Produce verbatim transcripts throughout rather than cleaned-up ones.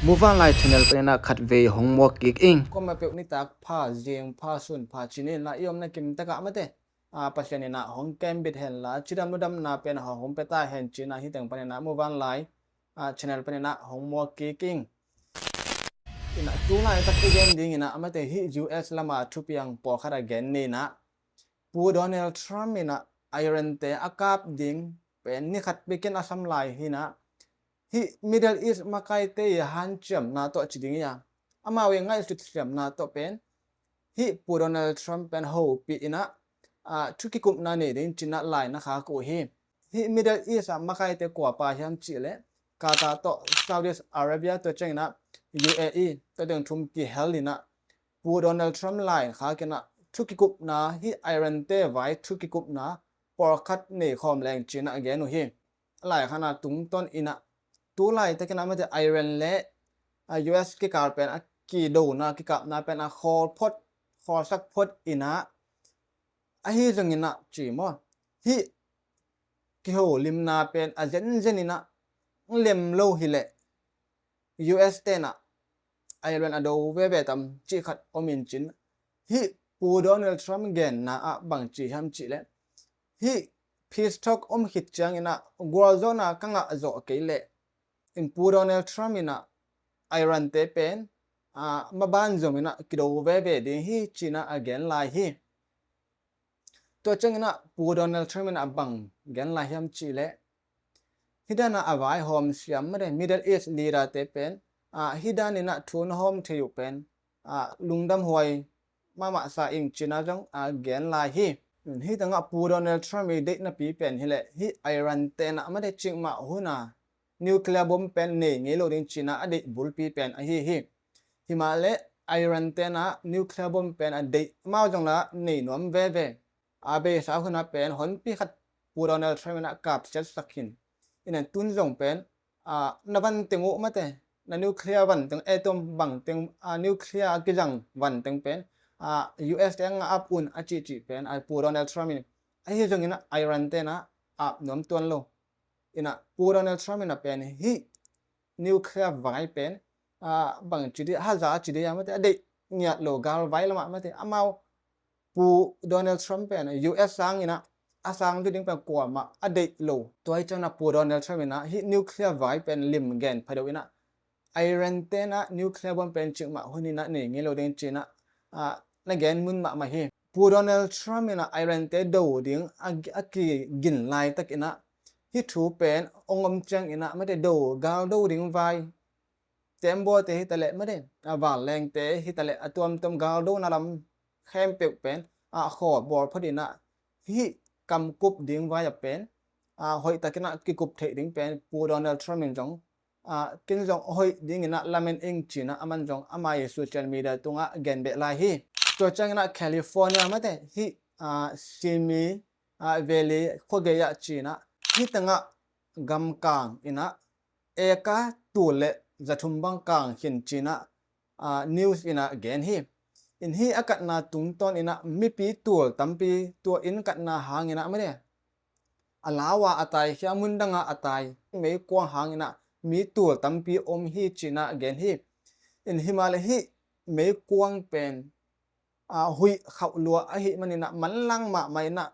Muvanlai channel panin ah khatvei hong muak kik ing. Kuamah peuh nitak pha, zing pha, sun pha ci-in ah i omna kim takah mate, a, Pasian in ah hong kembit henla, cidam ludamna pen hong hong pia ta hen ci-in ah hih teng panin ah Muvanlai, a, channel panin ah hong muak kik ing. In ah tu laitak i gen dingin ah mate, hih U S lama thupiang pawlkhat a gen ni in ah, Pu Donald Trump in ah Iran-te a kap ding pen ni khat bikin a sam lai hi in ah, hih Middle East makaite i hanciamna tawh ci ding hi a, amau i ngaihsut siamna tawh pen hih Pu Donald Trump pen hopih in ah, a, thu kikupna nei ding ci-in ah lai na khak uh hi. Hih Middle East ah makaite kua pa hiam cih leh Qatar tawh Saudi Arabia, tua ciangin ah U A E, tua teng thum kihel in ah Pu Donald Trump lai khak in ah thu kikupna, hih Iran-te vai thu kikupna pawlkhat nei khawm leng ci-in ah a gen uh hi. Lai khat ah tungtawn in ah tu laitakin ah mate Iran le, a, U S kikal pen a kidona, kikapna pen a khawl phot, khawlsak phot in ah, ahi zongin ah ci maw, hih kiholimna pen a zenzen in ah lem lo hi leh U S ten ah Iran a do veve tam cih khat om in cin, hih Pu Donald Trump genna ah bang ci hiam cih leh, hih peace talk om khit ciangin ah gualzawhna ka ngah zawh kei leh in Pu Donald Trump in ah Iran-te pen, a, maban zom in ah kido veve ding hi ci-in ah a gen lai hi. Tua ciangin ah Pu Donald Trump in ah bang gen lai hiam cih leh, hih dan ah a vaihawm siam mate Middle East leader-te pen, a, hih dan in ah thu na hawm thei uh pen, a, lungdam huai mahmah sa ing ci-in ah zong a gen lai hi. Hih tengah Pu Donald Trump i deihnapi pen hi leh hih Iran-te in ah mate cikmah hun a nuclear bomb pen nei ngei lo ding ci-in ah a deih bulpi pen ahi hi. Himahleh Iran-te in ah nuclear bomb pen a deih, amau zong la nei nuam veve. A beisa hun ah pen honpi khat Pu Donald Trump in ah kapsiatsak hi in. In ah tun zong pen, a, na van teng uh mate, na nuclear van teng, atom bang teng, a, nuclear a kizang van teng pen, a, U S te a ngah ap un a cihcih pen, a, Pu Donald Trump in, ahi zongin ah Iran-te in ah ap nuam tuan lo. In ah Pu Donald Trump in ah pen hih nuclear vai pen, a, bang ci dih, haza ci dih a mate, a deih ngiat lo, galvai lamah mate, amau Pu Donald Trump pen U S sangin ah a sang ding pen kuamah a deih lo. Tua hi ciangin ah Pu Donald Trump in ah hih nuclear vai pen lim gen pha deuh in ah Iran-te in ah nuclear bomb pen cikmah hun in ah nei ngei lo ding ci-in ah, a, na gen mun mahmah hi. Pu Donald Trump in ah Iran-te do ding a, a kigin laitakin ah hih thu pen hong om ciangin ah mate do, galdo ding vai, tembaw-te hi ta leh mate, a, vanleng-te hi ta leh a tuamtuam galdona lam khempeuh pen, a, khawl bawl phot in ah hih kamkup ding vai ah pen, a, hoihtakin ah kikup theih ding pen Pu Donald Trump in zong, a, ken zong hoih dingin ah lamen ing ci-in ah aman zong ama i social media tungah gen beh lai hi. Tua ciangin ah California mate hih, a, Simi, a, Valley khuagei ah ci-in ah hih tengah gamkang in ah eka tul le zathum bang kang khin ci-in ah, a, news in ah gen hi. In hih a katna tungtawn in ah mipi tul tampi tua inn katna hangin ah mate, a lau a a tai khia, mun dangah a tai, meikuang hangin ah mi tul tampi om hi ci-in ah gen hi. In himahleh hih meikuang pen, a, huih khauh lua ahih manin ah manlang mahmah in ah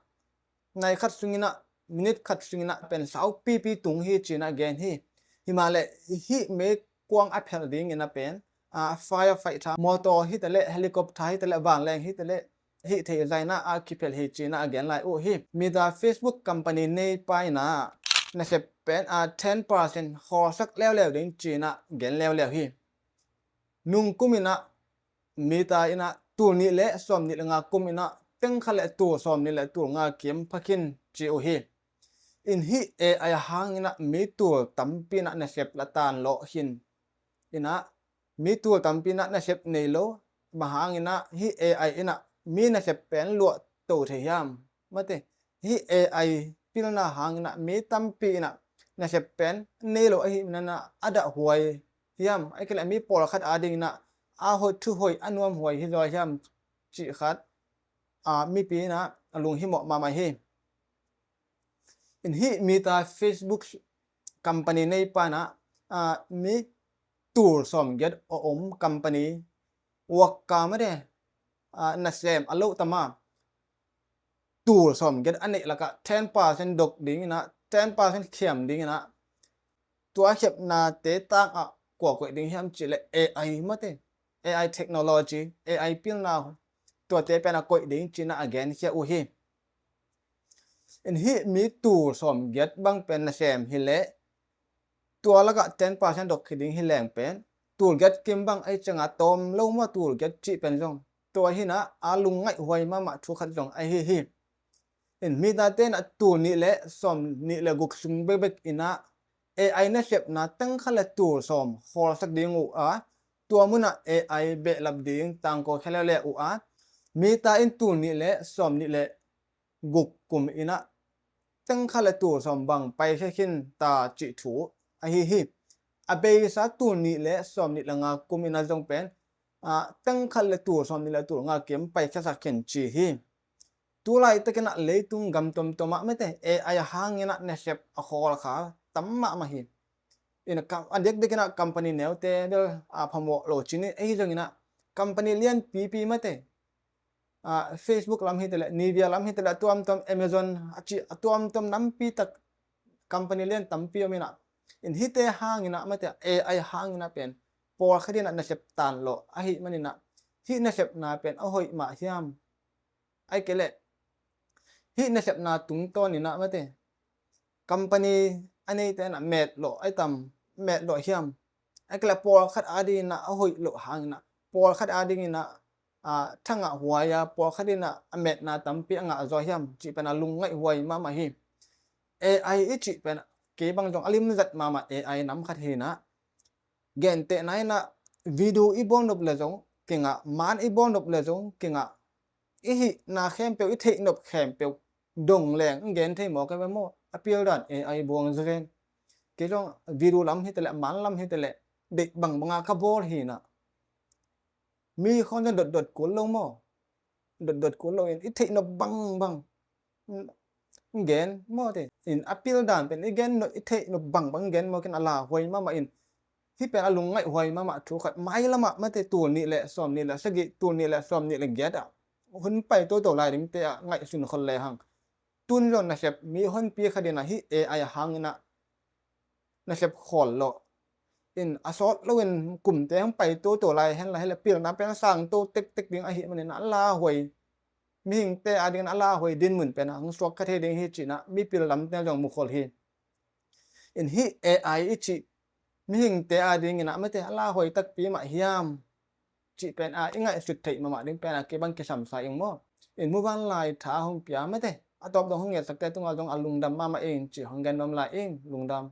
nai khat sungin ah, minute khat sungin ah pen saupipi tung hi ci-in ah gen hi. Himahleh hih meikuang a phelh dingin ah pen, a, firefighter, motor hi ta leh, helicopter hi ta leh, vanleng hi ta leh, hih theih zah in ah a kiphel hi ci-in ah a gen lai uh hi. Meta Facebook company neipa in ah nasep pen, a, ten percent khawlsak leuleu ding ci-in ah gen leuleu hi. Nung kum in ah Meta in ah tul nih le sawm nih le nga kum in ah teng khat le tul sawm nih le tul nga kim pha khin ci uh hi. In hih A I hangin ah mi tul tampi in ah nasep la tan lawh khin. In ah mi tul tampi in ah nasep nei lo, bang hangin ah hih A I in ah mi nasep pen luah to thei hiam? Mate, hih A I pilna hangin ah mi tampi in ah nasep pen nei lo ahih manin ah a dah huai hiam? Ahih kei leh mi pawlkhat adingin ah a hoih, thu hoih, a nuam huai hi zaw hiam cih khat, a, mipi in ah a lunghimawh mahmah hi. In hih Meta Facebook company neipa in ah, a, mi tul sawmgiat a om company, worker mate, a, nasem a loh tama, tul sawmgiat a neih lakah ten percent dok ding inah, ten percent khiam ding inah, tua khiamnate tangah kua koih ding hiam cih leh A I mate, A I technology, A I pilna, tuate pen a koih ding ci-in ah a genkhia uh hi. In hih mi tul sawmgiat bang pen nasem hileh, tua lakah ten percent dok khia ding hi leng pen, tul giat kim bang ahi ciangah tawm lo maw, tul giat cih pen zong. Tua hi inah a lungngaihhuai mahmah thu khat zong ahi hi. In mi tate inah tul nih le sawm nih le guk sung bekbek inah A I nasepna teng khat le tul sawm khawlsak ding uh a, tua munah A I behlap ding tangko khia leuleu uh a, mi ta in tul nih le sawm nih le guk kum inah teng khat le tul sawm bang paikhia khin ta cih thu ahi hi. A beisa tul nih le sawm nih le nga kum inah zong pen, a, teng khat le tul sawm nih le tul nga kim paikhiasak khin ci hi. Tulaitak inah leitung gam tuamtuam ah mate A I hang inah nasep a khawlkha tam mahmah hi. In a kam-, a diakdiak inah company neute bel a phamawh lo ci ni, ahi zong inah company lianpipi mate, a, Facebook lam hi ta leh, Nvidia lam hi ta leh, a tuamtuam Amazon a ci, a tuamtuam nampi tak company lian tampi om inah. In hihte hang inah mate A I hang inah pen pawlkhat inah nasep tan lawh ahih man inah, hih nasepna pen a hoih mah hiam? Ahih kei leh hih nasepna tungtawn inah mate company a neite inah met lawh ahi tam, met lawh hiam? Ahih kei leh pawlkhat ading inah a hoih loh hang inah, pawlkhat ading inah, a, thangah huai a, pawlkhat inah a metna tampi a ngah zaw hiam cih pen a lungngaihhuai mahmah hi. A I i cih pen kei bang zong a limzat mahmah A I nam khat hi inah, gentehna inah video i bawl nop le zong kingah, maan i bawl nop le zong kingah, i hihna khempeuh, i theih nop khempeuh dong leng gen thei maw, ka ve maw? A pildan A I buang zaw gen. Kei zong video lam hi ta leh, maan lam hi ta leh, deih bangbanga ka bawl hi inah, mi khawng zong dotdot kul lo maw? Dotdot kul lo in i theih nop bangbang gen maw te. In a pildan pen i gen nop, i theih nop bangbang gen maw, ken a lauhuai mahmah in. Hih pen a lungngaihhuai mahmah thu khat. Mailamah mate tul nih le sawm nih le sagih, tul nih le sawm nih le giat ah hun pai toto lai dingte ah ngaihsun khol le hang, tun zong nasep mi honpi khat inah hih A I hang inah nasep khawl lawh. In a sawt loin kumte hong pai toto lai hen la, hi leh pilna pen a sangto tektek ding ahih man inah a lauhuai, mihingte ading inah a lauhuai dinmun pen a hong suak kha thei ding hi ci inah mipil lamte zong mukhol hi. In hih A I i cih mihingte ading inah mate a lauhuai takpi mah hiam cih pen a i ngaihsut theih mahmah ding pen a kei bang kisam sa ing maw? In muvanlai tha hong pia mate, a tawp dong hong ngetsakte tungah zong a lungdam mahmah ing cih hong gen nuam lai ing. Lungdam.